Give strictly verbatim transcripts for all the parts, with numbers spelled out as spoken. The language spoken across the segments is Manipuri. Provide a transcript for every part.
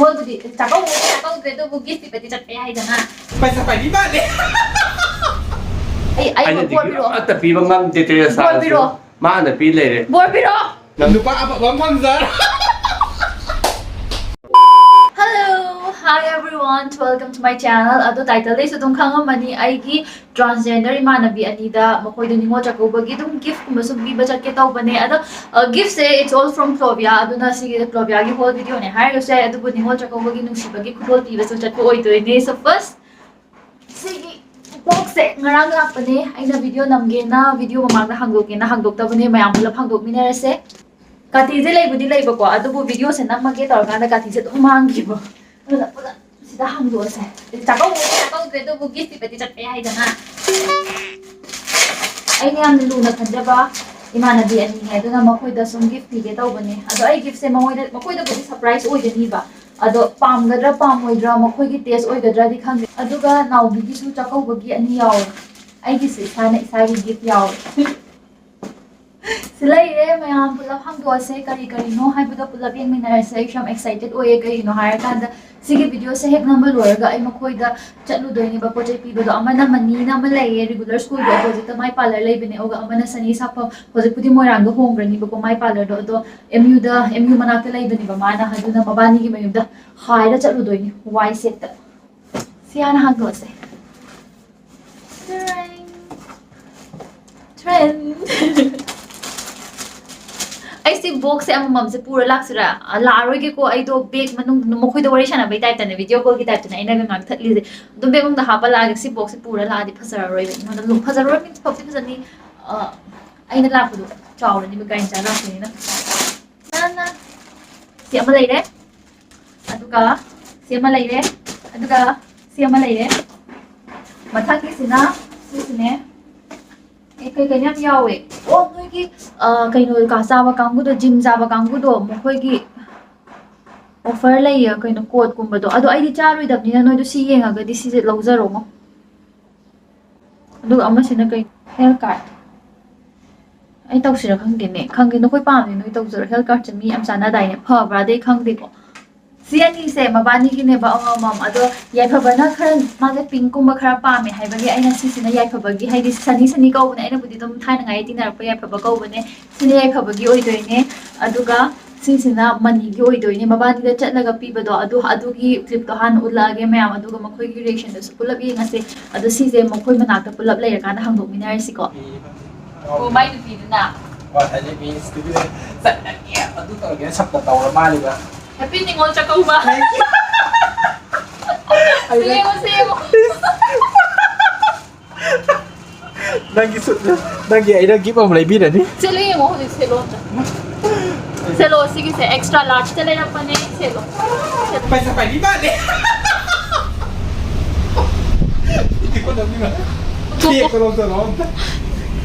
ꯍꯣꯜꯕꯨꯗꯤ ꯆꯥꯛꯀꯧꯕꯗꯤ ꯆꯥꯛꯀꯧꯗ꯭ꯔꯦ, ꯑꯗꯨꯕꯨ ꯒꯤꯐ ꯄꯤꯕꯗꯤ ꯆꯠꯄ ꯌꯥꯏꯗꯅ꯫ ꯄꯩꯁꯥ ꯄꯥꯏꯕꯤ ꯃꯥꯜꯂꯦ꯫ ꯑꯩ ꯑꯩ ꯑꯩꯅꯗꯤ ꯕꯣꯔ ꯒꯤꯐ ꯄꯤꯔꯛꯑꯣ꯫ ꯑꯃꯠꯇ ꯄꯤꯕ ꯉꯝꯗꯦ, ꯇꯦꯔꯦꯁꯥꯁꯨ꯫ ꯕꯣꯔ ꯄꯤꯔꯛꯑꯣ꯫ ꯃꯥꯅ ꯄꯤ ꯂꯩꯔꯦ꯫ ꯕꯣꯔ ꯄꯤꯔꯛꯑꯣ꯫ ꯅꯨꯄꯥ ꯑꯐꯕ ꯑꯃ ꯐꯪꯖꯔ꯫ Hello, hi everyone, welcome to my channel. ꯑꯗꯣ ꯇꯥꯏꯇꯜꯗꯩꯁꯨ ꯑꯗꯨꯝ ꯈꯪꯉꯝꯃꯅꯤ, ꯑꯩꯒꯤ ꯇ꯭ꯔꯥꯟꯁꯖꯦꯟꯗꯔ ꯏꯃꯥꯟꯅꯕꯤ ꯑꯅꯤꯗ ꯃꯈꯣꯏꯗ ꯅꯤꯉꯣꯜ ꯆꯥꯛꯀꯧꯕꯒꯤ ꯑꯗꯨꯝ ꯒꯤꯐꯀꯨꯝꯕ ꯁꯨꯝ ꯄꯤꯕ ꯆꯠꯀꯦ ꯇꯧꯕꯅꯦ꯫ ꯑꯗꯣ ꯒꯤꯐꯁꯦ it's all from Clovia, ꯑꯗꯨꯅ ꯁꯤꯒꯤ ꯀ꯭ꯂꯣꯕꯤꯌꯥꯒꯤ ꯍꯣꯜ ꯚꯤꯗꯤꯑꯣꯅꯦ ꯍꯥꯏꯔꯒꯁꯨ ꯌꯥꯏ, ꯑꯗꯨꯕꯨ ꯅꯤꯉꯣꯜ ꯆꯥꯛꯀꯧꯕꯒꯤ ꯅꯨꯡꯁꯤꯕꯒꯤ ꯈꯨꯗꯣꯜ ꯄꯤꯕꯁꯨ ꯆꯠꯄ ꯑꯣꯏꯗꯣꯏꯅꯦ꯫ So first, ꯁꯤꯒꯤ ꯕꯣꯛꯁꯁꯦ ꯉꯔꯥꯡ ꯂꯥꯛꯄꯅꯦ, ꯑꯩꯅ ꯚꯤꯗꯤꯑꯣ ꯅꯝꯒꯦꯅ ꯚꯤꯗꯤꯑꯣ ꯃꯃꯥꯡꯗ ꯍꯥꯡꯗꯣꯛꯀꯦꯅ ꯍꯥꯡꯗꯣꯛꯇꯕꯅꯦ, ꯃꯌꯥꯝ ꯄꯨꯂꯞ ꯍꯥꯡꯗꯣꯛꯃꯤꯟꯅꯔꯁꯦ꯫ ꯀꯥꯇꯤꯁꯦ ꯂꯩꯕꯨꯗꯤ ꯂꯩꯕꯀꯣ, ꯑꯗꯨꯕꯨ ꯚꯤꯗꯤꯑꯣꯁꯦ ꯅꯝꯃꯒꯦ ꯇꯧꯔꯀꯥꯟꯗ ꯀꯥꯇꯤꯁꯦ ꯑꯗꯨꯝ ꯃꯥꯡꯈꯤꯕ꯫ ꯑꯗꯨꯅ ꯄꯨꯂꯞ ꯁꯤꯗ ꯍꯥꯡꯗꯣꯛꯑꯁꯦ꯫ ꯆꯥꯛꯀꯧꯕꯗꯤ ꯆꯥꯛꯀꯧꯗ꯭ꯔꯦ, ꯑꯗꯨꯕꯨ ꯒꯤꯐ ꯄꯤꯕꯗꯤ ꯆꯠꯄ ꯌꯥꯏꯗꯅ꯫ ꯑꯩꯅ ꯌꯥꯝꯅ ꯂꯨꯅ ꯈꯟꯖꯕ ꯏꯃꯥꯟꯅꯕꯤ ꯑꯅꯤꯅꯦ, ꯑꯗꯨꯅ ꯃꯈꯣꯏꯗ ꯁꯨꯝ ꯒꯤꯐ ꯄꯤꯒꯦ ꯇꯧꯕꯅꯦ꯫ ꯑꯗꯣ ꯑꯩ ꯒꯤꯐꯁꯦ ꯃꯉꯣꯏꯗ ꯃꯈꯣꯏꯗꯕꯨꯗꯤ ꯁꯔꯄ꯭ꯔꯥꯏꯁ ꯑꯣꯏꯒꯅꯤꯕ, ꯑꯗꯣ ꯄꯥꯝꯒꯗ꯭ꯔꯥ ꯄꯥꯝꯃꯣꯏꯗ꯭ꯔꯥ, ꯃꯈꯣꯏꯒꯤ ꯇꯦꯁ ꯑꯣꯏꯒꯗ꯭ꯔꯥꯗꯤ ꯈꯪꯗꯦ꯫ ꯑꯗꯨꯒ ꯅꯥꯎꯕꯤꯒꯤꯁꯨ ꯆꯥꯛꯀꯧꯕꯒꯤ ꯑꯅꯤ ꯌꯥꯎꯋꯦ, ꯑꯩꯒꯤꯁꯨ ꯏꯁꯥꯅ ꯏꯁꯥꯒꯤ ꯒꯤꯐ ꯌꯥꯎꯋꯦ꯫ ꯁꯤ ꯂꯩꯔꯦ, ꯃꯌꯥꯝ ꯄꯨꯂꯞ ꯍꯥꯡꯗꯣꯛꯑꯁꯦ꯫ ꯀꯔꯤ ꯀꯔꯤꯅꯣ ꯍꯥꯏꯕꯗꯣ ꯄꯨꯂꯞ ꯌꯦꯡꯃꯤꯟꯅꯔꯁꯦ꯫ ꯑꯩꯁꯨ ꯌꯥꯝ ꯑꯦꯛꯁꯥꯏꯇꯦꯠ ꯑꯣꯏꯌꯦ꯫ ꯀꯩꯒꯤꯅꯣ ꯍꯥꯏꯔꯀꯥꯟꯗ ꯁꯤꯒꯤ ꯚꯤꯗꯤꯑꯣꯁꯦ ꯍꯦꯛ ꯅꯝꯕ ꯂꯣꯏꯔꯒ ꯑꯩ ꯃꯈꯣꯏꯗ ꯆꯠꯂꯨꯗꯣꯏꯅꯦꯕ ꯄꯣꯠ ꯆꯩ ꯄꯤꯕꯗꯣ꯫ ꯑꯃꯅ ꯃꯅꯤꯅ ꯑꯃ ꯂꯩꯌꯦ, ꯔꯤꯒꯨꯂꯔ ꯁ꯭ꯀꯨꯜꯒꯤ ꯑꯣꯄꯣꯖꯤꯠꯇ ꯃꯥꯏ ꯄꯥꯔꯂꯔ ꯂꯩꯕꯅꯦ, ꯑꯗꯨꯒ ꯑꯃꯅ ꯁꯅꯤ ꯁꯥꯐꯝ, ꯍꯧꯖꯤꯛꯄꯨꯗꯤ ꯃꯣꯏꯔꯥꯡꯗ ꯍꯣꯡꯈ꯭ꯔꯅꯤꯕꯀꯣ ꯃꯥꯏ ꯄꯥꯔꯂꯔꯗꯣ, ꯑꯗꯣ ꯑꯦꯝ ꯌꯨꯗ, ꯑꯦꯝ ꯌꯨ ꯃꯅꯥꯛꯇ ꯂꯩꯕꯅꯦꯕ ꯃꯥꯅ, ꯑꯗꯨꯅ ꯃꯕꯥꯅꯤꯒꯤ ꯃꯌꯨꯝꯗ ꯍꯥꯏꯔ ꯆꯠꯂꯨꯗꯣꯏꯅꯦ ꯋꯥꯏ ꯁꯦꯠꯇ꯫ ꯁꯤ ꯍꯥꯟꯅ ꯍꯥꯡꯗꯣꯛꯑꯁꯦ꯫ ꯇ꯭ꯔꯦꯟ꯫ ꯇ꯭ꯔꯦꯟ꯫ ꯑꯩꯁꯤ ꯕꯣꯛꯁꯁꯦ ꯑꯃꯃꯝꯁꯦ ꯄꯨꯔ ꯂꯥꯛꯁꯤꯔꯥ? ꯑ, ꯂꯥꯛꯑꯔꯣꯏꯒꯦꯀꯣ꯫ ꯑꯩꯗꯣ ꯕꯦꯒ ꯃꯅꯨꯡ, ꯃꯈꯣꯏꯗ ꯋꯥꯔꯤ ꯁꯥꯟꯅꯕꯩ ꯇꯥꯏꯞꯇꯅꯦ, ꯚꯤꯗꯤꯑꯣ ꯀꯣꯜꯒꯤ ꯇꯥꯏꯞꯇꯅꯦ ꯑꯩꯅꯒ ꯉꯥꯡꯊꯠꯂꯤꯁꯦ꯫ ꯑꯗꯨꯝ ꯕꯦꯒ ꯃꯅꯨꯡꯗ ꯍꯥꯞꯄ ꯂꯥꯛꯑꯒꯦ꯫ ꯁꯤ ꯕꯣꯛꯁꯁꯦ ꯄꯨꯔ ꯂꯥꯛꯑꯗꯤ ꯐꯖꯔꯔꯣꯏꯕ ꯑꯩꯉꯣꯟꯗ꯫ ꯂꯨ-, ꯐꯖꯔꯔꯣꯏ means ꯐꯕꯨꯗꯤ ꯐꯖꯅꯤ꯫ ꯑ, ꯑꯩꯅ ꯂꯥꯛꯄꯗꯣ ꯆꯥꯎꯔꯅꯤꯕ, ꯒꯥꯔꯤ ꯃꯆꯥ ꯂꯥꯛꯄꯅꯤꯅ꯫ ꯅꯥ, ꯅꯥ꯫ ꯁꯤ ꯑꯃ ꯂꯩꯔꯦ꯫ ꯑꯗꯨꯒ ꯁꯤ ꯑꯃ ꯂꯩꯔꯦ꯫ ꯑꯗꯨꯒ ꯁꯤ ꯑꯃ ꯂꯩꯔꯦ꯫ ꯃꯊꯪꯒꯤꯁꯤꯅ ꯁꯤꯁꯤꯅꯦ꯫ ꯑꯦ, ꯀꯩ ꯀꯩꯅꯣ ꯌꯥꯝ ꯌꯥꯎꯋꯦ꯫ ꯑꯣ, ꯅꯣꯏꯒꯤ, ꯑ, ꯀꯩꯅꯣ ꯀꯥ ꯆꯥꯕ ꯀꯥꯡꯕꯨꯗꯣ, ꯖꯤꯝ ꯆꯥꯕ ꯀꯥꯡꯕꯨꯗꯣ, ꯃꯈꯣꯏꯒꯤ ꯑꯣꯐꯔ ꯂꯩꯌꯦ, ꯀꯩꯅꯣ, ꯀꯣꯠꯀꯨꯝꯕꯗꯣ꯫ ꯑꯗꯣ ꯑꯩꯗꯤ ꯆꯥꯔꯣꯏꯗꯕꯅꯤꯅ ꯅꯣꯏꯗꯣ ꯁꯤ ꯌꯦꯡꯉꯒꯗꯤ ꯁꯤꯁꯦ ꯂꯧꯖꯔꯣꯉꯣ꯫ ꯑꯗꯨꯒ ꯑꯃꯁꯤꯅ ꯀꯩ? Health card. ꯑꯩ ꯇꯧꯁꯤꯔꯥ ꯈꯪꯗꯦꯅꯦ꯫ ꯈꯪꯗꯦ, ꯅꯈꯣꯏ ꯄꯥꯝꯃꯦ ꯅꯣꯏ ꯇꯧꯖꯔꯣ꯫ ꯍꯦꯜꯊ ꯀꯥꯔꯠꯁꯦ ꯃꯤ ꯌꯥꯝ ꯆꯥꯟꯅꯗꯥꯏꯅꯦ꯫ ꯐꯕ꯭ꯔꯥꯗꯤ ꯑꯩ ꯈꯪꯗꯦꯀꯣ꯫ ꯁꯤ ꯑꯅꯤꯁꯦ ꯃꯕꯥꯅꯤꯒꯤꯅꯦꯕ ꯑꯃꯃꯝ꯫ ꯑꯗꯣ ꯌꯥꯏꯐꯕꯅ ꯈꯔ, ꯃꯥꯁꯦ ꯄꯤꯡꯀꯨꯝꯕ ꯈꯔ ꯄꯥꯝꯃꯦ ꯍꯥꯏꯕꯒꯤ ꯑꯩꯅ ꯁꯤꯁꯤꯅ ꯌꯥꯏꯐꯕꯒꯤ, ꯍꯥꯏꯗꯤ ꯁꯅꯤ ꯁꯅꯤ ꯀꯧꯕꯅꯦ, ꯑꯩꯅꯕꯨꯗꯤ ꯑꯗꯨꯝ ꯊꯥꯏꯅꯉꯥꯏ ꯇꯤꯟꯅꯔꯛꯄ ꯌꯥꯏꯐꯕ ꯀꯧꯕꯅꯦ꯫ ꯁꯤꯅ ꯌꯥꯏꯐꯕꯒꯤ ꯑꯣꯏꯗꯣꯏꯅꯦ꯫ ꯑꯗꯨꯒ ꯁꯤꯁꯤꯅ ꯃꯅꯤꯒꯤ ꯑꯣꯏꯗꯣꯏꯅꯦ꯫ ꯃꯕꯥꯅꯤꯗ ꯆꯠꯂꯒ ꯄꯤꯕꯗꯣ ꯑꯗꯨ, ꯑꯗꯨꯒꯤ ꯀ꯭ꯂꯤꯞꯇꯣ ꯍꯥꯟꯅ ꯎꯠꯂꯛꯑꯒꯦ ꯃꯌꯥꯝ, ꯑꯗꯨꯒ ꯃꯈꯣꯏꯒꯤ ꯔꯤꯌꯦꯛꯁꯟꯗꯨꯁꯨ ꯄꯨꯂꯞ ꯌꯦꯡꯉꯁꯦ꯫ ꯑꯗꯣ ꯁꯤꯁꯦ ꯃꯈꯣꯏ ꯃꯅꯥꯛꯇ ꯄꯨꯂꯞ ꯂꯩꯔꯀꯥꯟꯗ ꯍꯥꯡꯗꯣꯛꯃꯤꯟꯅꯔꯁꯤꯀꯣ꯫ ꯑꯣ, ꯃꯥꯏ ꯅꯨꯄꯤꯗꯨꯅ꯫ ꯍꯣꯏ, ꯑꯗꯩ ꯃꯤ ꯁ꯭ꯇꯨꯗꯤꯑꯣ ꯆꯠꯂꯒꯦ, ꯑꯗꯨ ꯇꯧꯔꯒꯦ, ꯁꯞꯄꯣꯔꯠ ꯇꯧꯔ ꯃꯥꯜꯂꯤꯕ꯫ ꯍꯦꯄꯤ ꯅꯤꯉꯣꯜ ꯆꯥꯛꯀꯧꯕ꯫ ꯑꯩ ꯁꯤ ꯌꯦꯡꯉꯣ, ꯁꯤ ꯌꯦꯡꯉꯣ꯫ ꯅꯪꯒꯤ ꯁꯨꯠ, ꯅꯪꯒꯤ ꯑꯩꯅ ꯒꯤꯐ ꯑꯃ ꯂꯩꯕꯤꯔꯅꯤ꯫ ꯁꯦꯠꯂꯣ ꯌꯦꯡꯉꯣ, ꯍꯧꯖꯤꯛ ꯁꯦꯠꯂꯣ ꯑꯝꯇ꯫ ꯁꯦꯠꯂꯣ, ꯁꯤꯒꯤꯁꯦ ꯑꯦꯛꯁꯇ꯭ꯔꯥ ꯂꯥꯔꯖꯇ ꯂꯩꯔꯛꯄꯅꯦ, ꯁꯦꯠꯂꯣ꯫ ꯄꯩꯁꯥ ꯄꯥꯏꯕꯤ ꯃꯥꯜꯂꯦ꯫ ꯏꯀꯣꯅꯣꯃꯤ ꯃꯥꯜꯂꯦ꯫ ꯀꯦꯛ ꯀꯣꯂꯣꯝ ꯆꯠꯂꯣ ꯑꯝꯇ꯫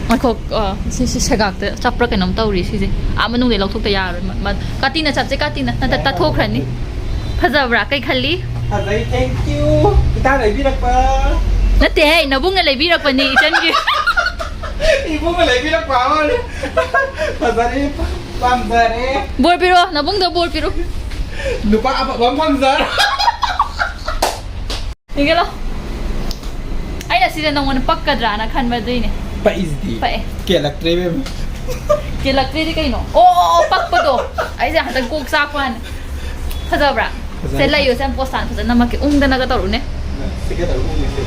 ꯉꯥꯏꯈꯣ, ꯑ, ꯁꯤ, ꯁꯤ ꯁꯦꯒꯥꯛꯇ ꯆꯞꯄ꯭ꯔꯥ ꯀꯩꯅꯣꯝ ꯇꯧꯔꯤ ꯁꯤꯁꯦ꯫ ꯑꯥ ꯃꯅꯨꯡꯗ ꯂꯧꯊꯣꯛꯇ ꯌꯥꯔꯣꯏ꯫ ꯃ-, ꯃ-, ꯀꯥꯇꯤꯅ ꯆꯞꯁꯦ, ꯀꯥꯇꯤꯅ꯫ ꯅꯠꯇ ꯇꯠꯊꯣꯛꯈ꯭ꯔꯅꯤ꯫ ꯐꯖꯕ꯭ꯔꯥ? ꯀꯩ ꯈꯜꯂꯤ? ꯐꯖꯩ, thank you꯫ ꯏꯇꯥ ꯂꯩꯕꯤꯔꯛꯄ꯫ ꯅꯠꯇꯦꯍꯦ, ꯅꯕꯨꯡꯅ ꯂꯩꯕꯤꯔꯛꯄꯅꯤ ꯏꯆꯟꯒꯤ꯫ ꯏꯕꯨꯡꯅ ꯂꯩꯕꯤꯔꯛꯄ ꯑꯃꯅꯤ꯫ ꯐꯖꯔꯦ, ꯄꯥꯝꯖꯔꯦ꯫ ꯕꯣꯔ ꯄꯤꯔꯣ, ꯅꯕꯨꯡꯗ ꯕꯣꯔ ꯄꯤꯔꯣ꯫ ꯅꯨꯄꯥ ꯑꯐꯕ ꯑꯃ ꯐꯪꯖꯔꯣ꯫ ꯌꯦꯡꯒꯦ ꯂꯥꯎ꯫ ꯑꯩꯅ ꯁꯤꯗ ꯅꯪꯉꯣꯟꯗ ꯄꯛꯀꯗ꯭ꯔꯥꯅ ꯈꯟꯕ ꯑꯗꯨꯏꯅꯦ꯫ ꯄꯛꯏꯁꯤꯗꯤ꯫ ꯄꯛꯑꯦ꯫ ꯀꯦꯜꯂꯛꯇ꯭ꯔꯦ ꯏꯕꯦꯝꯃ꯫ ꯀꯦꯜꯂꯛꯇ꯭ꯔꯦꯗꯤ ꯀꯩꯅꯣ? ꯑꯣ, ꯑꯣ, ꯑꯣ, ꯄꯛꯄꯗꯣ꯫ ꯑꯩꯁꯦ ꯍꯟꯗꯛ ꯀꯣꯛ ꯆꯥꯛꯄ ꯋꯥꯅꯤ꯫ ꯐꯖꯕ꯭ꯔꯥ? ꯐꯖꯔꯦ꯫ ꯁꯦ ꯂꯩꯌꯣ, ꯁꯦ ꯌꯥꯝ ꯄꯣꯁ ꯇꯥꯅ ꯐꯖꯅ ꯅꯝꯃꯛꯀꯦ꯫ ꯎꯪꯗꯅꯒ ꯇꯧꯔꯨꯅꯦ꯫ ꯁꯤ ꯀꯩꯗꯧꯔ ꯎꯪꯉꯤꯁꯦ?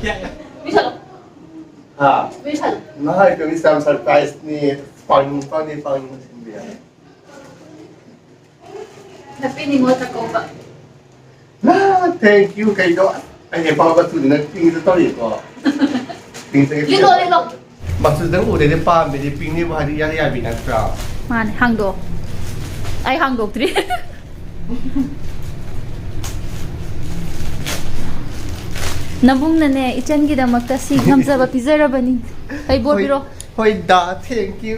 ꯌꯥꯏ, ꯌꯥꯏ꯫ ꯃꯤꯁꯜꯂꯣ꯫ ꯍꯥ? ꯃꯤꯁꯜꯂꯣ꯫ ꯅꯍꯥꯟ ꯀꯃꯤꯁ ꯌꯥꯝ ꯁꯔꯄ꯭ꯔꯥꯏꯁꯅꯤ꯫ ꯄꯥꯡ-, ꯄꯥꯡꯅꯤ, ꯄꯥꯡꯅꯤ, ꯁꯤꯟꯕ ꯌꯥꯏ꯫ ꯍꯦꯄꯤ ꯅꯤꯉꯣꯜ ꯆꯥꯛꯀꯧꯕ꯫ ꯂꯥ, thank you ꯀꯩꯅꯣ? ꯑꯩ ꯑꯄꯥꯝꯕ ꯃꯆꯨꯗꯨꯅ ꯄꯤꯡꯗ ꯇꯧꯔꯤꯀꯣ꯫ ꯄꯤꯡꯗ ꯂꯤꯠꯂꯣ, ꯂꯤꯠꯂꯣ꯫ ꯃꯆꯨꯗꯪ ꯎꯔꯗꯤ ꯄꯥꯝꯃꯤꯗꯤ ꯄꯤꯡꯅꯦꯕꯨ ꯍꯥꯏꯗꯤ ꯏꯌꯥꯗ ꯌꯥꯕꯤ ꯅꯠꯇ꯭ꯔꯥ? ꯃꯥꯅꯦ, ꯍꯥꯡꯗꯣꯛꯑꯣ꯫ ꯑꯩ ꯍꯥꯡꯗꯣꯛꯇ꯭ꯔꯤ꯫ ꯅꯕꯨꯡꯅꯅꯦ, ꯏꯆꯟꯒꯤꯗꯃꯛꯇ ꯁꯤ ꯉꯝꯖꯕ ꯄꯤꯖꯔꯕꯅꯤ꯫ ꯀꯩ ꯕꯣꯔ ꯍꯣꯏ꯫ ꯄꯤꯔꯣ? ꯍꯣꯏ ꯗꯥ, thank you꯫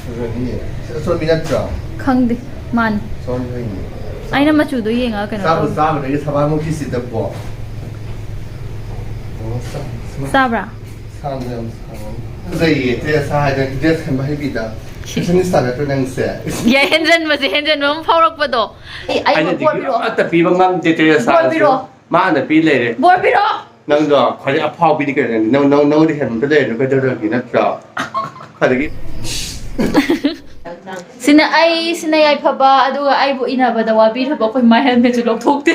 ꯐꯖꯅꯤꯌꯦ꯫ ꯁꯤ ꯑꯆꯣꯟꯕꯤ ꯅꯠꯇ꯭ꯔꯣ? ꯈꯪꯗꯦ꯫ ꯃꯥꯅꯤ꯫ ꯑꯆꯣꯟꯕꯤ ꯑꯣꯏꯅꯤ꯫ ꯑꯩꯅ ꯃꯆꯨꯗꯣ ꯌꯦꯡꯉꯒ ꯀꯩꯅꯣ ꯆꯥꯕꯨ ꯇꯧ꯫ ꯆꯥꯕꯗꯒꯤ ꯊꯕꯥꯛꯃꯨꯛꯀꯤꯁꯤꯗꯀꯣ꯫ ꯑꯣ, ꯆꯥ-, ꯆꯥꯕ꯭ꯔꯥ? ꯁꯥꯡꯅ ꯌꯥꯝ ꯁꯥꯡꯉꯝ-, ꯐꯖꯩꯌꯦ꯫ ꯗ꯭ꯔꯦꯁ ꯍꯥꯏꯗꯅ ꯗ꯭ꯔꯦꯁ ꯈꯟꯕ ꯍꯩꯕꯤꯗ꯫ Fashionista ꯅꯠꯇ꯭ꯔꯣ ꯅꯪꯁꯦ? ꯌꯥꯏ, ꯍꯦꯟꯖꯟꯕꯁꯦ, ꯍꯦꯟꯖꯟꯕ ꯑꯃ ꯐꯥꯎꯔꯛꯄꯗꯣ꯫ ꯑꯩ ꯑꯩꯕꯨ ꯑꯩꯅꯗꯤ ꯕꯣꯔ ꯄꯤꯔꯛꯑꯣ꯫ ꯑꯃꯠꯇ ꯄꯤꯕ ꯉꯝꯗꯦ, ꯇꯦꯔꯦꯁꯥ꯫ ꯕꯣꯔ ꯄꯤꯔꯛꯑꯣ꯫ ꯃꯥꯅ ꯄꯤ ꯂꯩꯔꯦ꯫ ꯕꯣꯔ ꯄꯤꯔꯛꯑꯣ꯫ ꯅꯪꯗꯣ ꯈ꯭ꯋꯥꯏꯗꯩ ꯑꯐꯥꯎꯕꯤꯗꯤ ꯀꯩꯅꯣ? ꯅꯪ ꯅꯪ ꯅꯪꯉꯣꯟꯗ ꯍꯦꯟꯕ ꯑꯝꯇ ꯂꯩꯔꯅꯨ, ꯀꯩꯗꯧꯔꯒꯦ, ꯅꯠꯇ꯭ꯔꯣ? ꯈ꯭ꯋꯥꯏꯗꯒꯤ ꯁꯤꯅ ꯑꯩ, ꯁꯤꯅ ꯌꯥꯏꯐꯕ, ꯑꯗꯨꯒ ꯑꯩꯕꯨ ꯏꯟꯅꯕꯗ ꯋꯥꯕꯤꯔꯕ ꯑꯩꯈꯣꯏ ꯃꯥꯏ ꯍꯦꯜꯃꯦꯠꯁꯨ ꯂꯧꯊꯣꯛꯇꯦ꯫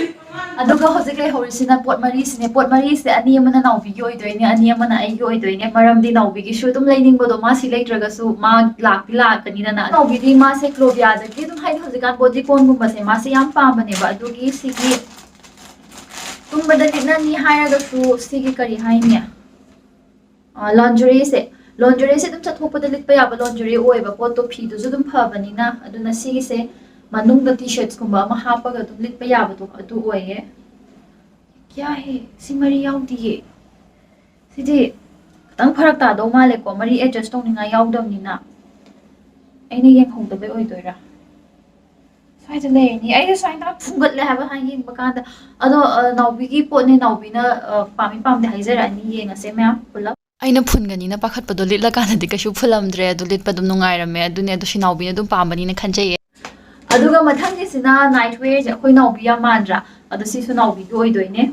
ꯑꯗꯨꯒ ꯍꯧꯖꯤꯛ ꯂꯩꯍꯧꯔꯤꯁꯤꯅ ꯄꯣꯠ ꯃꯔꯤꯁꯤꯅꯦ꯫ ꯄꯣꯠ ꯃꯔꯤꯁꯦ ꯑꯅꯤ ꯑꯃꯅ ꯅꯥꯎꯕꯤꯒꯤ ꯑꯣꯏꯗꯣꯏꯅꯦ, ꯑꯅꯤ ꯑꯃꯅ ꯑꯩꯒꯤ ꯑꯣꯏꯗꯣꯏꯅꯦ꯫ ꯃꯔꯝꯗꯤ ꯅꯥꯎꯕꯤꯒꯤꯁꯨ ꯑꯗꯨꯝ ꯂꯩꯅꯤꯡꯕꯗꯣ, ꯃꯥ ꯁꯤ ꯂꯩꯇ꯭ꯔꯒꯁꯨ ꯃꯥ ꯂꯥꯛꯇꯤ ꯂꯥꯛꯀꯅꯤꯗꯅ꯫ ꯅꯥꯎꯕꯤꯗꯤ ꯃꯥꯁꯦ ꯀ꯭ꯂꯣꯕꯤꯌꯥꯗꯒꯤ ꯑꯗꯨꯝ, ꯍꯥꯏꯗꯤ ꯍꯧꯖꯤꯛꯀꯥꯟ ꯕꯣꯗꯤ ꯀꯣꯟꯒꯨꯝꯕꯁꯦ ꯃꯥꯁꯦ ꯌꯥꯝ ꯄꯥꯝꯕꯅꯦꯕ꯫ ꯑꯗꯨꯒꯤ ꯁꯤꯒꯤ ꯇꯨꯝꯕꯗ ꯂꯤꯠꯅꯅꯤ ꯍꯥꯏꯔꯒꯁꯨ ꯁꯤꯒꯤ ꯀꯔꯤ ꯍꯥꯏꯅꯤ, ꯂꯣꯟꯖꯔꯤꯁꯦ, ꯂꯣꯟꯖꯔꯤꯁꯦ ꯑꯗꯨꯝ ꯆꯠꯊꯣꯛꯄꯗ ꯂꯤꯠꯄ ꯌꯥꯕ ꯂꯣꯟꯖꯔꯤ ꯑꯣꯏꯌꯦꯕ꯫ ꯄꯣꯠꯇꯣ ꯐꯤꯗꯨꯁꯨ ꯑꯗꯨꯝ ꯐꯕꯅꯤꯅ꯫ ꯑꯗꯨꯅ ꯁꯤꯒꯤꯁꯦ ꯃꯅꯨꯡꯗ ꯇꯤ ꯁꯔꯠꯁꯀꯨꯝꯕ ꯑꯃ ꯍꯥꯞꯄꯒ ꯑꯗꯨꯝ ꯂꯤꯠꯄ ꯌꯥꯕꯗꯣ ꯑꯗꯨ ꯑꯣꯏꯌꯦ꯫ ꯀꯌꯥ ꯍꯦ? ꯁꯤ ꯃꯔꯤ ꯌꯥꯎꯗꯤꯌꯦ꯫ ꯁꯤꯗꯤ ꯈꯤꯇꯪ ꯐꯔꯛ ꯇꯥꯗꯧ ꯃꯥꯜꯂꯦꯀꯣ, ꯃꯔꯤ ꯑꯦꯗꯖꯁ ꯇꯧꯅꯤꯡꯉꯥꯏ ꯌꯥꯎꯗꯕꯅꯤꯅ꯫ ꯑꯩꯅ ꯌꯦꯡꯍꯧꯗꯕꯩ ꯑꯣꯏꯗꯣꯏꯔꯥ? ꯁ꯭ꯋꯥꯏꯗ ꯂꯩꯔꯅꯤ꯫ ꯑꯩꯁꯨ ꯁꯨꯃꯥꯏꯅ ꯇꯧꯔ ꯐꯨꯝꯒꯠꯂꯦ ꯍꯥꯏꯕ, ꯍꯥꯏ ꯌꯦꯡꯕ ꯀꯥꯟꯗ꯫ ꯑꯗꯣ, ꯑ, ꯅꯥꯎꯕꯤꯒꯤ ꯄꯣꯠꯅꯦ, ꯅꯥꯎꯕꯤꯅ, ꯑ, ꯄꯥꯝꯃꯤ ꯄꯥꯝꯗꯦ ꯍꯥꯏꯖꯔꯛꯑꯅꯤ꯫ ꯌꯦꯡꯉꯁꯦ ꯃꯌꯥꯝ ꯄꯨꯂꯞ꯫ ꯑꯩꯅ ꯐꯨꯟꯒꯅꯤꯅ ꯄꯥꯈꯠꯄꯗꯣ ꯂꯤꯠꯂꯀꯥꯟꯗꯗꯤ ꯀꯩꯁꯨ ꯐꯨꯜꯂꯝꯗ꯭ꯔꯦ, ꯑꯗꯨ ꯂꯤꯠꯄ ꯑꯗꯨꯝ ꯅꯨꯡꯉꯥꯏꯔꯝꯃꯦ꯫ ꯑꯗꯨꯅꯦ ꯑꯗꯣ ꯁꯤ ꯅꯥꯎꯕꯤꯅ ꯑꯗꯨꯝ ꯄꯥꯝꯕꯅꯤꯅ ꯈꯟꯖꯩꯌꯦ꯫ ꯑꯗꯨꯒ ꯃꯊꯪꯒꯤꯁꯤꯅ ꯅꯥꯏꯠ ꯋꯦꯌꯔꯁꯦ꯫ ꯑꯩꯈꯣꯏ ꯅꯥꯎꯕꯤ ꯌꯥꯝ ꯃꯥꯟꯗ꯭ꯔꯥ? ꯑꯗꯣ ꯁꯤꯁꯨ ꯅꯥꯎꯕꯤꯒꯤ ꯑꯣꯏꯗꯣꯏꯅꯦ꯫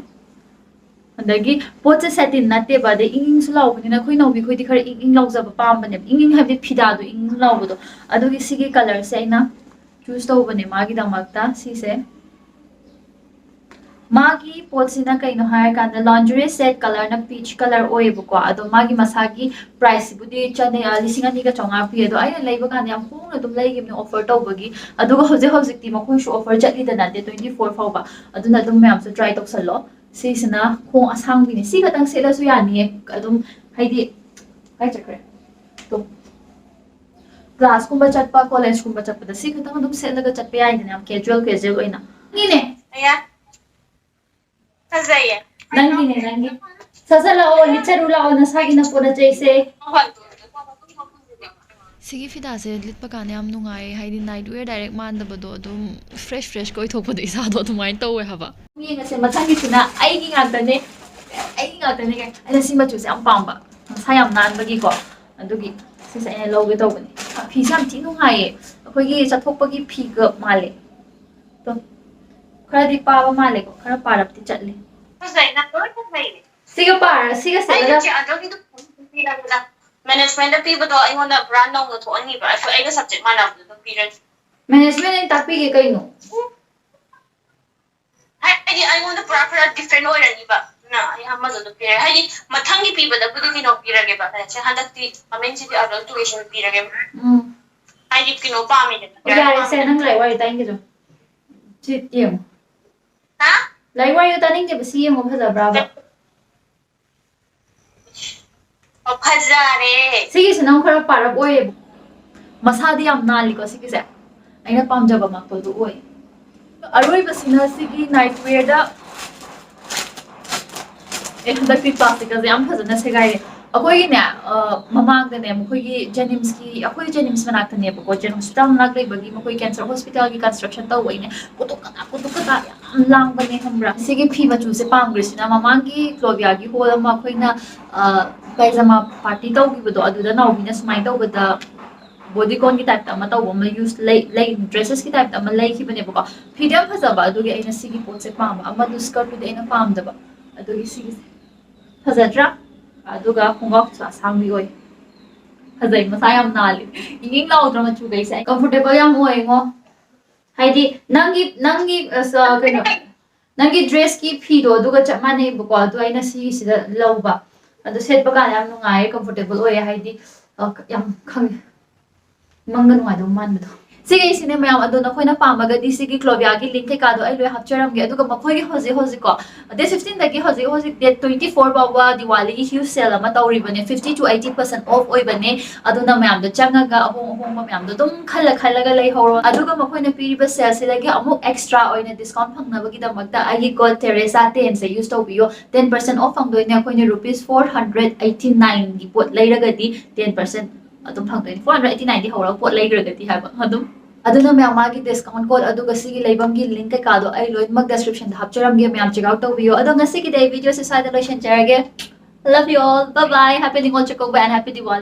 ꯑꯗꯒꯤ ꯄꯣꯠꯁꯦ ꯁꯦꯇꯤꯟ ꯅꯠꯇꯦꯕ, ꯑꯗꯩ ꯏꯪ ꯏꯪꯁꯨ ꯂꯥꯎꯕꯅꯤꯅ ꯑꯩꯈꯣꯏ ꯅꯥꯎꯕꯤꯈꯣꯏꯗꯤ ꯈꯔ ꯏꯪ ꯏꯪ ꯂꯥꯎꯖꯕ ꯄꯥꯝꯕꯅꯦꯕ꯫ ꯏꯪ ꯏꯪ ꯍꯥꯏꯕꯗꯤ ꯐꯤꯗꯥꯗꯣ ꯏꯪ ꯏꯪ ꯂꯥꯎꯕꯗꯣ꯫ ꯑꯗꯨꯒꯤ ꯁꯤꯒꯤ ꯀꯂꯔꯁꯦ ꯑꯩꯅ ꯆꯨꯁ ꯇꯧꯕꯅꯦ ꯃꯥꯒꯤꯗꯃꯛꯇ꯫ ꯁꯤꯁꯦ ꯃꯥꯒꯤ ꯄꯣꯠꯁꯤꯅ ꯀꯩꯅꯣ ꯍꯥꯏꯔꯀꯥꯟꯗ, ꯂꯣꯟꯖꯔꯤ ꯁꯦꯠ ꯀꯂꯔꯅ ꯄꯤꯆ ꯀꯂꯔ ꯑꯣꯏꯌꯦꯕꯀꯣ꯫ ꯑꯗꯣ ꯃꯥꯒꯤ ꯃꯁꯥꯒꯤ ꯄ꯭ꯔꯥꯏꯁꯁꯤꯕꯨꯗꯤ ꯆꯅꯤ-, ꯑ, ꯂꯤꯁꯤꯡ ꯑꯅꯤꯒ ꯆꯥꯝꯃꯉꯥ ꯄꯤ꯫ ꯑꯗꯣ ꯑꯩꯅ ꯂꯩꯕ ꯀꯥꯟꯗ ꯌꯥꯝ ꯍꯣꯡꯅ ꯑꯗꯨꯝ ꯂꯩꯈꯤꯕꯅꯦ, ꯑꯣꯐꯔ ꯇꯧꯕꯒꯤ꯫ ꯑꯗꯨꯒ ꯍꯧꯖꯤꯛ ꯍꯧꯖꯤꯛꯇꯤ ꯃꯈꯣꯏꯁꯨ ꯑꯣꯐꯔ ꯆꯠꯂꯤꯗꯅ, ꯗꯦꯠ ꯇ꯭ꯋꯦꯟꯇꯤ ꯐꯣꯔ ꯐꯥꯎꯕ꯫ ꯑꯗꯨꯅ ꯑꯗꯨꯝ ꯃꯌꯥꯝꯁꯨ ꯇ꯭ꯔꯥꯏ ꯇꯧꯁꯜꯂꯣ꯫ ꯁꯤꯁꯤꯅ ꯈꯣꯡ ꯑꯁꯥꯡꯕꯤꯅꯦ꯫ ꯁꯤ ꯈꯛꯇꯪ ꯁꯦꯠꯂꯁꯨ ꯌꯥꯅꯤꯌꯦ꯫ ꯑꯗꯨꯝ ꯍꯥꯏꯗꯤ, ꯀꯥꯏ ꯆꯠꯈ꯭ꯔꯦ? ꯇꯣ꯫ ꯀ꯭ꯂꯥꯁꯀꯨꯝꯕ ꯆꯠꯄ, ꯀꯣꯂꯦꯖꯀꯨꯝꯕ ꯆꯠꯄꯗ ꯁꯤ ꯈꯛꯇꯪ ꯑꯗꯨꯝ ꯁꯦꯠꯂꯒ ꯆꯠꯄ ꯌꯥꯏꯗꯅ, ꯌꯥꯝ ꯀꯦꯖꯨꯑꯦꯜ, ꯀꯦꯖꯨꯑꯦꯜ ꯑꯣꯏꯅ꯫ ꯅꯪꯒꯤꯅꯦ꯫ ꯑꯌꯥ꯫ ꯐꯖꯩꯌꯦ꯫ ꯅꯪꯒꯤꯅꯦ, ꯅꯪꯒꯤ꯫ ꯁꯠ ꯁꯠ ꯂꯥꯛꯑꯣ, ꯂꯤꯠꯆꯔꯨ ꯂꯥꯛꯑꯣ, ꯅꯁꯥꯒꯤ ꯅꯄꯣꯠ ꯅꯆꯩꯁꯦ꯫ ꯍꯣꯏ꯫ ꯁꯤꯒꯤ ꯐꯤꯗꯥꯁꯦ ꯂꯤꯠꯄ ꯀꯥꯟꯗ ꯌꯥꯝ ꯅꯨꯡꯉꯥꯏ, ꯍꯥꯏꯗꯤ ꯅꯥꯏꯠ ꯋꯦꯌꯔ ꯗꯥꯏꯔꯦꯛ ꯃꯥꯟꯗꯕꯗꯣ, ꯑꯗꯨꯝ ꯐ꯭ꯔꯦꯁ ꯐ꯭ꯔꯦꯁꯀ ꯑꯣꯏꯊꯣꯛꯄꯗꯣ ꯏꯁꯥꯗꯣ, ꯑꯗꯨꯃꯥꯏꯅ ꯇꯧꯋꯦ ꯍꯥꯏꯕ꯫ ꯌꯦꯡꯉꯁꯦ, ꯃꯊꯪꯒꯤꯁꯤꯅ ꯑꯩꯒꯤ ꯉꯥꯛꯇꯅꯦ꯫ ꯑꯩꯒꯤ ꯉꯥꯛꯇꯅꯦ꯫ ꯑꯩꯅ ꯁꯤ ꯃꯆꯨꯁꯦ ꯌꯥꯝ ꯄꯥꯝꯕ, ꯃꯁꯥ ꯌꯥꯝ ꯅꯥꯟꯕꯒꯤꯀꯣ꯫ ꯑꯗꯨꯒꯤ ꯁꯤꯁꯦ ꯑꯩꯅ ꯂꯧꯒꯦ ꯇꯧꯕꯅꯦ꯫ ꯐꯤꯁꯦ ꯌꯥꯝ ꯊꯤ ꯅꯨꯡꯉꯥꯏꯌꯦ꯫ ꯑꯩꯈꯣꯏꯒꯤ ꯆꯠꯊꯣꯛꯄꯒꯤ ꯐꯤꯒ ꯃꯥꯜꯂꯦ꯫ ꯑꯗꯨꯝ ꯈꯔꯗꯤ ꯄꯥꯕ ꯃꯥꯜꯂꯦꯀꯣ, ꯈꯔ ꯄꯥꯔꯞꯇꯤ ꯆꯠꯂꯦ꯫ ꯐꯖꯩ, ꯅꯪ ꯂꯣꯏ ꯐꯖꯩꯌꯦ꯫ ꯁꯤꯒ ꯄꯥꯔ ꯁꯤꯒ ꯑꯩꯗꯤ ꯁꯦꯠꯂꯒ ꯆꯦ ꯑꯗꯨꯒꯤꯗꯣ ꯄꯤꯔꯒꯦꯗ꯫ Management ꯄꯤꯕꯗꯣ ꯑꯩꯉꯣꯟꯗ ꯄꯨꯔꯥ ꯅꯧꯅ ꯊꯣꯛꯍꯟꯈꯤꯕ꯫ ꯑꯩꯈꯣꯏ ꯑꯩꯒ subject ꯃꯥꯟꯅꯕꯗꯣ ꯑꯗꯨꯝ ꯄꯤꯔꯒꯦ꯫ Management ꯑꯩꯅ ꯇꯥꯛꯄꯤꯒꯦ ꯀꯩꯅꯣ? ꯍꯥꯏꯗꯤ ꯑꯩꯉꯣꯟꯗ ꯄꯨꯔꯥ ꯈꯔ different ꯑꯣꯏꯔꯅꯤꯕ꯫ ꯑꯗꯨꯅ ꯑꯩ ꯑꯃꯗꯣ ꯑꯗꯨꯝ ꯄꯤꯔꯒꯦ꯫ ꯍꯥꯏꯗꯤ ꯃꯊꯪꯒꯤ ꯄꯤꯕꯗꯕꯨꯗꯤ ꯀꯩꯅꯣ ꯄꯤꯔꯒꯦꯕ꯫ ꯁꯦ ꯍꯟꯗꯛꯇꯤ ꯃꯃꯦꯟꯁꯤꯗꯤ ꯑꯗꯨꯝ tuition ꯄꯤꯔꯒꯦꯕ꯫ ꯎꯝ꯫ ꯍꯥꯏꯗꯤ ꯀꯩꯅꯣ ꯄꯥꯝꯃꯤꯗꯅ꯫ ꯌꯥꯔꯦ ꯁꯦ, ꯅꯪ ꯂꯥꯏꯔꯤꯛ ꯋꯥꯔꯤ ꯇꯥꯅꯤꯡꯗꯦ ꯆꯨꯝ꯫ ꯁꯤ ꯌꯦꯡꯉꯣ꯫ ꯍꯥ? ꯂꯥꯏꯔꯤꯛ ꯋꯥꯔꯤꯗꯣ ꯇꯥꯅꯤꯡꯗꯦꯕ, ꯁꯤ ꯌꯦꯡꯉꯣ ꯐꯖꯕ꯭ꯔꯥꯕ? ꯑꯣ, ꯐꯖꯔꯦ꯫ ꯁꯤꯒꯤꯁꯤꯅ ꯑꯃꯨꯛ ꯈꯔ ꯄꯥꯔꯞ ꯑꯣꯏꯌꯦꯕ꯫ ꯃꯁꯥꯗꯤ ꯌꯥꯝ ꯅꯥꯜꯂꯤꯀꯣ ꯁꯤꯒꯤꯁꯦ꯫ ꯑꯩꯅ ꯄꯥꯝꯖꯕ ꯃꯛꯄꯗꯨ ꯑꯣꯏ꯫ ꯑꯔꯣꯏꯕꯁꯤꯅ ꯁꯤꯒꯤ night wearꯗ, ꯑꯦ, ꯍꯟꯗꯛꯇꯤ plasticꯀꯁꯦ ꯌꯥꯝ ꯐꯖꯅ ꯁꯦꯒꯥꯏꯔꯦ꯫ ꯑꯩꯈꯣꯏꯒꯤꯅꯦ, ꯑ, ꯃꯃꯥꯡꯗꯅꯦ, ꯃꯈꯣꯏꯒꯤ ꯖꯦꯅꯤꯝꯁꯀꯤ, ꯑꯩꯈꯣꯏ ꯖꯦꯅꯤꯝꯁ ꯃꯅꯥꯛꯇꯅꯦꯕꯀꯣ, ꯖꯦꯅꯤꯝꯁ ꯍꯣꯁꯄꯤꯇꯥꯜ ꯃꯅꯥꯛ ꯂꯩꯕꯒꯤ ꯃꯈꯣꯏ cancer hospitalꯒꯤ construction ꯇꯧꯕꯒꯤꯅꯦ, ꯀꯣꯇꯣꯛ ꯀꯇꯥ, ꯀꯣꯇꯣꯛ ꯀꯇꯥ ꯌꯥꯝ ꯂꯥꯡꯕꯅꯦ, ꯈꯪꯕ꯭ꯔꯥ? ꯁꯤꯒꯤ ꯐꯤ ꯃꯆꯨꯁꯦ ꯄꯥꯝꯈ꯭ꯔꯤꯁꯤꯅ ꯃꯃꯥꯡꯒꯤ ꯀ꯭ꯂꯣꯕꯤꯌꯥꯒꯤ ꯍꯣꯜ ꯑꯃ ꯑꯩꯈꯣꯏꯅ, ꯑ, ꯄꯥꯏꯖꯃꯥ party ꯇꯧꯈꯤꯕꯗꯣ, ꯑꯗꯨꯗ ꯅꯥꯎꯕꯤꯅ ꯁꯨꯃꯥꯏꯅ ꯇꯧꯕꯗ bodyconꯒꯤ typeꯇ ꯑꯃ ꯇꯧꯕ ꯑꯃ use ꯂꯩ, ꯂꯩ, dresses ꯀꯤ typeꯇ ꯑꯃ ꯂꯩꯈꯤꯕꯅꯦꯕꯀꯣ꯫ ꯐꯤꯗꯤ ꯌꯥꯝ ꯐꯖꯕ, ꯑꯗꯨꯒꯤ ꯑꯩꯅ ꯁꯤꯒꯤ ꯄꯣꯠꯁꯦ ꯄꯥꯝꯕ꯫ ꯑꯃꯗꯨ skirtꯇꯨꯗꯤ ꯑꯩꯅ ꯄꯥꯝꯗꯕ, ꯑꯗꯨꯒꯤ ꯁꯤꯒꯤꯁꯦ ꯐꯖꯗ꯭ꯔꯥ? ꯑꯗꯨꯒ ꯈꯣꯡꯒ꯭ꯔꯥꯎꯁꯤꯁꯨ ꯑꯁꯥꯡꯕꯤ ꯑꯣꯏ꯫ ꯐꯖꯩ, ꯃꯁꯥ ꯌꯥꯝ ꯅꯥꯜꯂꯤ꯫ ꯏꯪ ꯏꯪ ꯂꯥꯎꯗ꯭ꯔꯣ ꯃꯆꯨꯈꯩꯁꯦ? Comfortable ꯌꯥꯝ ꯑꯣꯏꯉꯣ꯫ ꯍꯥꯏꯗꯤ ꯅꯪꯒꯤ, ꯅꯪꯒꯤ, ꯑ, ꯁ-, ꯀꯩꯅꯣ, ꯅꯪꯒꯤ dressꯀꯤ ꯐꯤꯗꯣ ꯑꯗꯨꯒ ꯆꯞ ꯃꯥꯟꯅꯩꯕꯀꯣ, ꯑꯗꯣ ꯑꯩꯅ ꯁꯤꯒꯤꯁꯤꯗ ꯂꯧꯕ꯫ ꯑꯗꯣ ꯁꯦꯠꯄ ꯀꯥꯟꯗ ꯌꯥꯝ ꯅꯨꯡꯉꯥꯏꯌꯦ, comfortable ꯑꯣꯏꯌꯦ, ꯍꯥꯏꯗꯤ, ꯑ, ꯌꯥꯝ ꯈꯪꯉꯦ, ꯃꯪꯒ ꯅꯨꯡꯉꯥꯏꯗꯧꯕ ꯃꯥꯟꯕꯗꯣ꯫ ꯁꯤꯒꯤꯁꯤꯅꯦ ꯃꯌꯥꯝ, ꯑꯗꯣ ꯅꯈꯣꯏꯅ ꯄꯥꯝꯃꯒꯗꯤ ꯁꯤꯒꯤ ꯀ꯭ꯂꯣꯕꯤꯌꯥꯒꯤ link ꯀꯩꯀꯥꯗꯣ ꯑꯩ ꯂꯣꯏ ꯍꯥꯞꯆꯔꯝꯒꯦ꯫ ꯑꯗꯨꯒ ꯃꯈꯣꯏꯒꯤ ꯍꯧꯖꯤꯛ ꯍꯧꯖꯤꯛꯀꯣ, date fifteenꯗꯒꯤ ꯍꯧꯖꯤꯛ ꯍꯧꯖꯤꯛ date twenty four ꯐꯥꯎꯕ ꯗꯤꯋꯥꯂꯤꯒꯤ huge sale ꯑꯃ ꯇꯧꯔꯤꯕꯅꯦ, fifty to eighty percent off ꯑꯣꯏꯕꯅꯦ꯫ ꯑꯗꯨꯅ ꯃꯌꯥꯝꯗꯣ ꯆꯪꯉꯒ ꯑꯍꯣꯡ ꯑꯍꯣꯡꯕ ꯃꯌꯥꯝꯗꯣ ꯑꯗꯨꯝ ꯈꯜꯂ ꯈꯜꯂꯒ ꯂꯩꯍꯧꯔꯣ꯫ ꯑꯗꯨꯒ ꯃꯈꯣꯏꯅ ꯄꯤꯔꯤꯕ saleꯁꯤꯗꯒꯤ ꯑꯃꯨꯛ extra ꯑꯣꯏꯅ discount ꯐꯪꯅꯕꯒꯤꯗꯃꯛꯇ ꯑꯩꯒꯤ code Teresa tenꯁꯦ use ꯇꯧꯕꯤꯌꯣ꯫ Ten percent off ꯐꯪꯗꯣꯏꯅꯦ ꯑꯩꯈꯣꯏꯅ rupees four hundred eighty nineꯒꯤ ꯄꯣꯠ ꯂꯩꯔꯒꯗꯤ ten percent ꯑꯗꯨꯝ ꯐꯪꯗꯣꯏꯅꯦ꯫ Four hundred eighty nineꯗꯤ ꯍꯧꯔꯒ ꯄꯣꯠ ꯂꯩꯈ꯭ꯔꯒꯗꯤ ꯍꯥꯏꯕ ꯑꯗꯨꯝ꯫ ꯑꯗꯨꯅ ꯃꯌꯥꯝ ꯃꯥꯒꯤ discount code ꯑꯗꯨꯒ ꯁꯤꯒꯤ ꯂꯩꯐꯝꯒꯤ link ꯀꯩꯀꯥꯗꯣ ꯑꯩ ꯂꯣꯏꯅꯃꯛ descriptionꯗ ꯍꯥꯞꯆꯔꯝꯒꯦ, ꯃꯌꯥꯝ check out ꯇꯧꯕꯤꯌꯣ꯫ ꯑꯗꯣ ꯉꯁꯤꯒꯤꯗꯤ ꯑꯩ videoꯁꯦ ꯁ꯭ꯋꯥꯏꯗ ꯂꯣꯏꯁꯤꯟꯖꯔꯒꯦ꯫ Love you all. Bye bye. Happy Ningol Chakoba and happy Diwali.